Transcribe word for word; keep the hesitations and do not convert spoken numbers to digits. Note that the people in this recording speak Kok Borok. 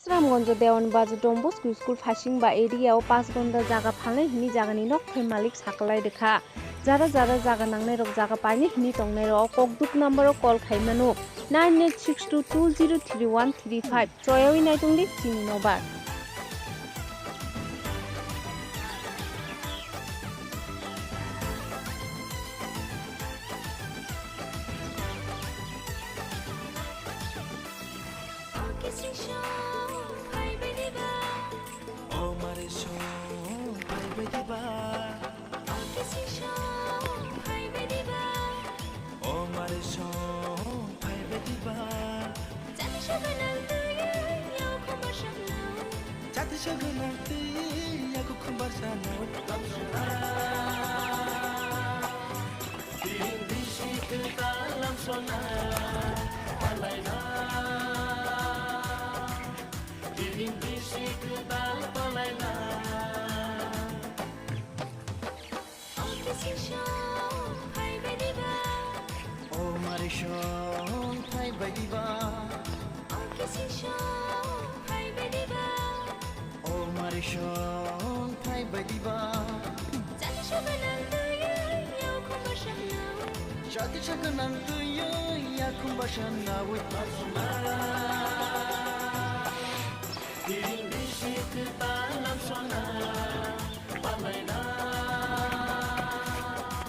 Sramganj Dewan Bazar Don Bosco School phasing ba area o panch gonda jaga phalnai hwnwi jagani nokthai malik saklai rwkha. Jara jara jaga nangnai rok jaga painai hwnwi tongnai rok kokduk number o call khai mano nine eight six two two zero three one three five. Choyawi naitongdi chini nobar. O mare song phaibai diba? O mare song phaibai diba? Chati saganang twi yaku khumbar sanao. Lamsona. Tini bisi kwtal lamsona. Palaina. Tini bisi kwtal palaina. O mare song phaibai diba? O mare song phaibai diba? Chati saganang twi yaku khumbar sanao.